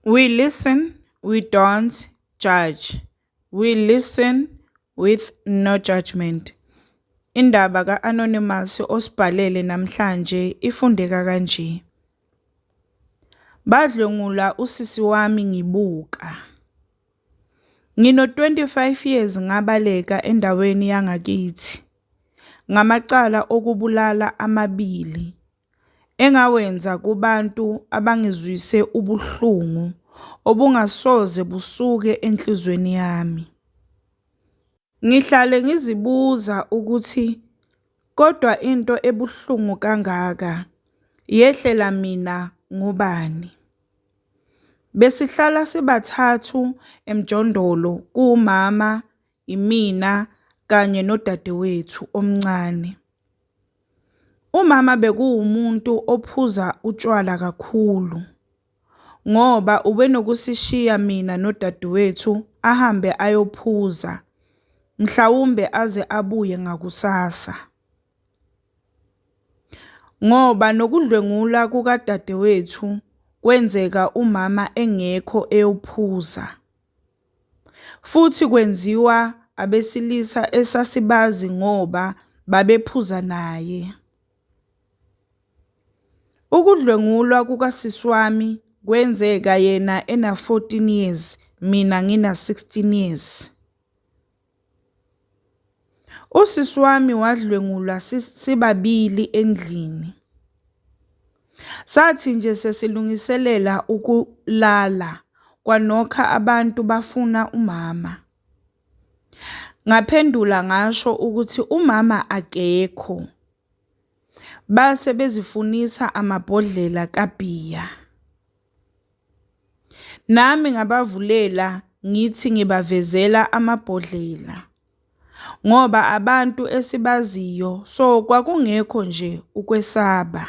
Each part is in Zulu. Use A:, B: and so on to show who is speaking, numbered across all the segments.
A: We listen, we don't judge. We listen with no judgment. Indaba ka-Anonymous osibhalele namhlanje ifundeka kanje. Badlwengula usisi wami ngibuka. Ngino-25 years ngabaleka endaweni yangakithi ngamacala okubulala amabili engawenza kubantu abangizwise ubuhlungu obungasoze busuke enhlizweni yami. Ngihlale ngizibuza ukuthi kodwa into ebuhlungu kangaka yehlela mina ngobani? Besihlala sibathathu emjondolo kuwumama, imina kanye nodadewethu omncane. Umama bekuwumuntu ophuza utshwala kakhulu ngoba ubenokusishiya mina nodadewethu ahambe ayophuza, mhlawumbe aze abuye ngakusasa. Ngoba nokudlwengula kukadadewethu kwenzeka umama engekho eyophuza. Futhi kwenziwa abesilisa esasibazi ngoba babephuza naye. Ukudlwengulwa kukasisi wami kwenzeka yena ena-14 years mina ngina-16 years. Usisi wami wadlwengulwa sibabili endlini. Sathi nje sesilungiselela ukulala kwanokha abantu bafuna umama. Ngaphendula ngasho ukuthi umama akekho. Base bezifunisa amabhodlela kabhiya. Nami ngabavulela ngithi ngibavezela amabhodlela ngoba abantu esibaziyo so kwakungekho nje ukwesaba.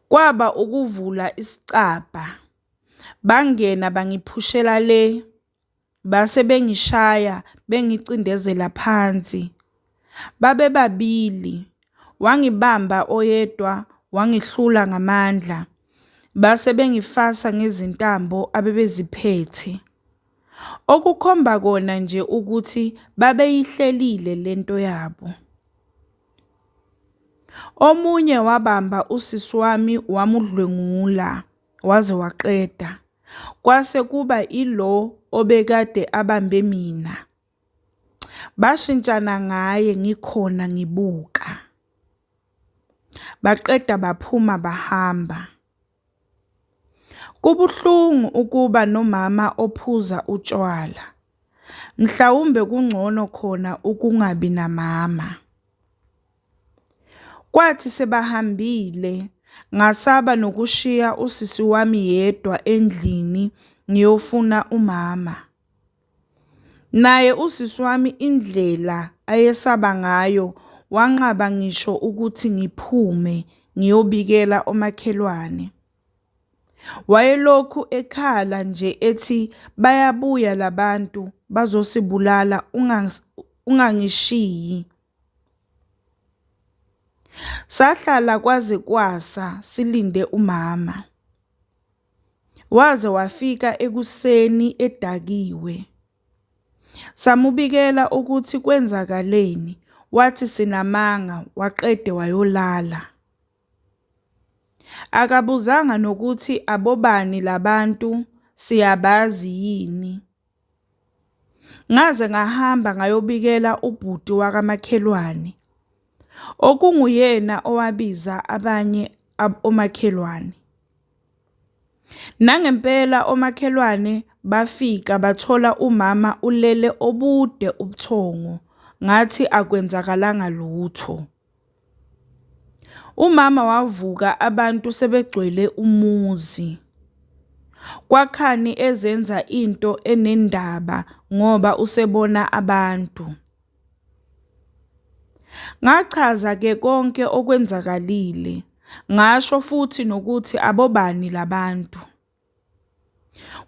A: Kwaba ukuvula isicabha, bangena bangiphushela le, base bengishaya bengicindezela phansi. Babebabili, wangibamba oyedwa wangihlula ngamandla, base bengifasa ngezintambo abebeziphethe. Okukhomba kona nje ukuthi babeyihlelile lento yabo. Omunye wabamba usisi wami wamudlwengula waze waqeda. Kwase kuba ilo obekade abambe mina. Bashintshana ngaye ngikhona ngibuka. Baqeda baphuma bahamba. Kubuhlungu ukuba nomama ophuza utshwala. Mhlawumbe kungcono khona ukungabi namama. Kwathi sebahambile ngasaba nokushiya usisi wami yedwa endlini ngiyofuna umama. Naye usisi wami indlela ayesaba ngayo wanqaba ngisho ukuthi ngiphume ngiyobikela omakhelwane. Wayelokhu ekhala nje ethi bayabuya labantu bazosibulala ungangishiyi. Sahlala kwaze kwasa silinde umama. Waze wafika ekuseni edakiwe. Samubikela ukuthi kwenzakaleni, wathi sinamanga waqede wayolala. Akabuzanga nokuthi abobani labantu siyabazi yini. Ngaze ngahamba ngayobikela ubhuti wakamakhelwane, okunguyena owabiza abanye omakhelwane. Nangempela omakhelwane bafika bathola umama ulele obude ubuthongo ngathi akwenzakalanga lutho. Umama wavuka abantu sebegcwele umuzi. Kwakhani ezenza into enendaba ngoba usebona abantu. Ngachaza ke konke okwenzakalile, ngasho futhi nokuthi abobani labantu.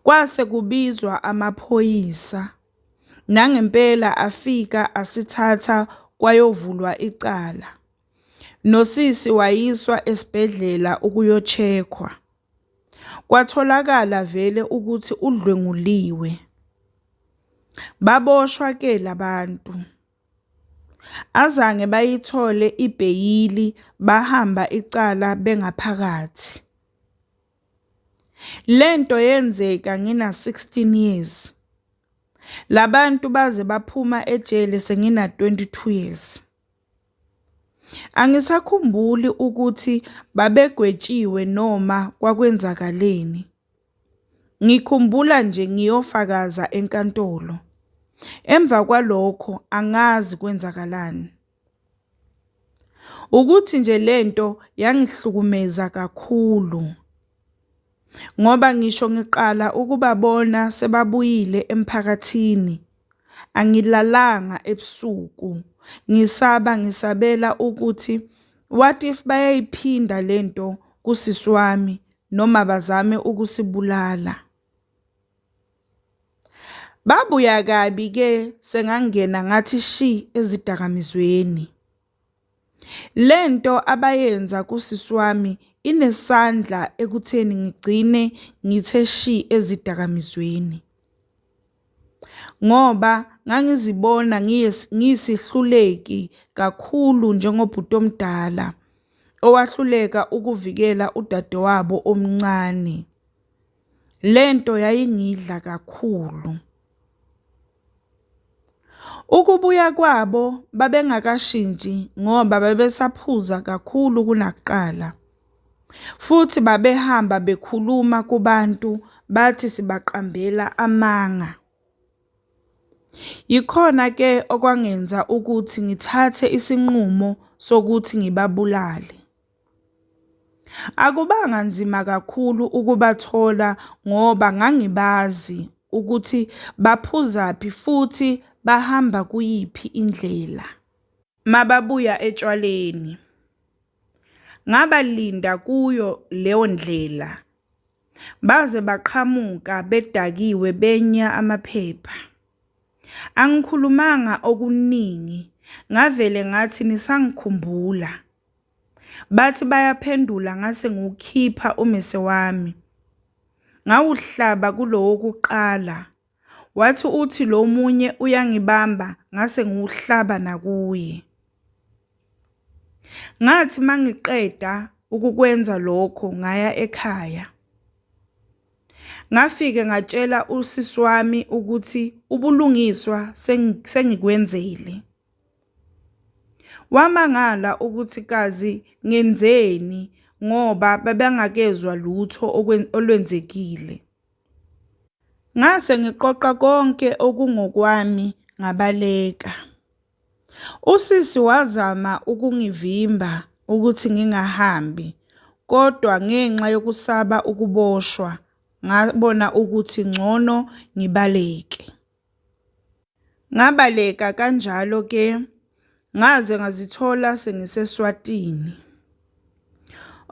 A: Kwase kubizwa amaphoyisa. Nangempela afika asithatha kwayovulwa icala. Nosisi wayiswa esibhedlela ukuyo-check-wa. Kwatholakala vele ukuthi udlwenguliwe. Baboshwa ke labantu. Azange bayithole ibheyili bahamba icala bengaphakathi. Lento yenzeka ngina-16 years. Labantu baze baphuma ejele sengina-22 years. Angisakhumbuli ukuthi babegwetshiwe noma kwakwenzakaleni. Ngikhumbula nje ngiyofakaza enkantolo. Emva kwalokho angazi kwenzakalani. Ukuthi nje lento yangihlukumeza kakhulu. Ngoba ngisho ngiqala ukubabona sebabuyile emphakathini, angilalanga ebusuku ngisaba ngisabela ukuthi what if bayayiphinda lento kusisi wami noma bazame ukusibulala. Babuya kabi ke sengangena ngathi shi ezidakamizweni. Lento abayenza kusisi wami inesandla ekutheni ngigcine ngithe shi ezidakamizweni. Ngoba ngangizibona ngiyisihluleki kakhulu njengobhuti omdala owahluleka ukuvikela udadewabo omncane. Lento yayingidla kakhulu. Ukubuya kwabo babengakashintshi ngoba babesaphuza kakhulu kunakuqala. Futhi babehamba bekhuluma kubantu bathi sibaqambela amanga. Yikhona ke okwangenza ukuthi ngithathe isinqumo sokuthi ngibabulale. Akubanga nzima kakhulu ukubathola ngoba ngangibazi ukuthi baphuzaphi futhi bahamba kuyiphi indlela. Mababuya etshwaleni. Ngabalinda kuyo leyo ndlela baze baqhamuka bedakiwe benya amaphepha. Angikhulumanga okuningi ngavele ngathi nisangikhumbula. Bathi bayaphendula ngase ngiwukhipha umese wami. Ngawuhlaba kulo wokuqala. Wathi uthi lo munye uyangibamba ngase ngiwuhlaba nakuye. Ngathi mangiqeda ukukwenza lokho ngaya ekhaya. Ngafike ngatshela usisi wami ukuthi ubulungiswa sengikwenzele. Wamangala ukuthi kazi ngenzeni ngoba babengakezwa lutho olwenzekile. Ngase ngiqoqa konke okungokwami ngabaleka. Usisi wazama ukungivimba ukuthi ngingahambi kodwa ngenxa yokusaba ukuboshwa ngabona ukuthi ngcono ngibaleke. Ngabaleka kanjalo ke ngaze ngazithola sengiseSwatini.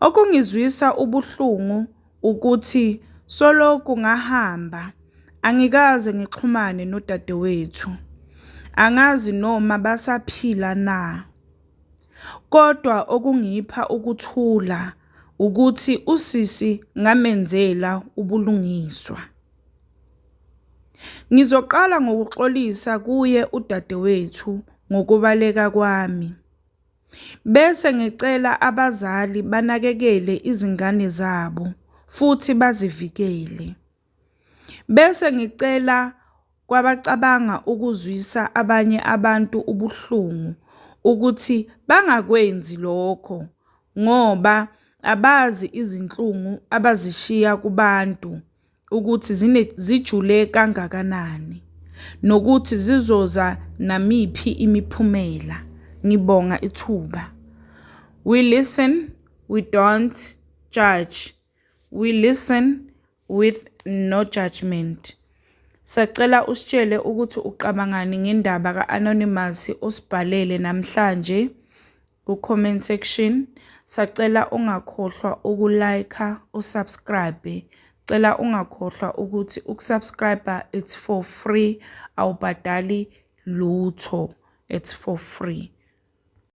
A: Okungizwisa ubuhlungu ukuthi solokhu ngahamba angikaze ngixhumane nodadewethu. Angazi noma basaphila na. Kodwa okungipha ukuthula ukuthi usisi ngamenzela ubulungiswa. Ngizoqala ngokuxolisa kuye udadewethu ngokubaleka kwami. Bese ngicela abazali banakekele izingane zabo futhi bazivikele. Bese ngicela kwabacabanga ukuzwisa abanye abantu ubuhlungu ukuthi bangakwenzi lokho ngoba abazi izinhlungu abazishiya kubantu ukuthi zijule kangakanani nokuthi zizoza namiphi imiphumela. Ngibonga ithuba. We listen, we don't judge. We listen with no judgment. Sacela usitshele ukuthi ucabangani ngendaba ka-Anonymous osibhalele namhlanje ku-comment section. Sacela ungakhohlwa uku-like, usubscribe. Cela ungakhohlwa ukuthi ukusubscribe it's for free, awubhadali lutho. It's for free.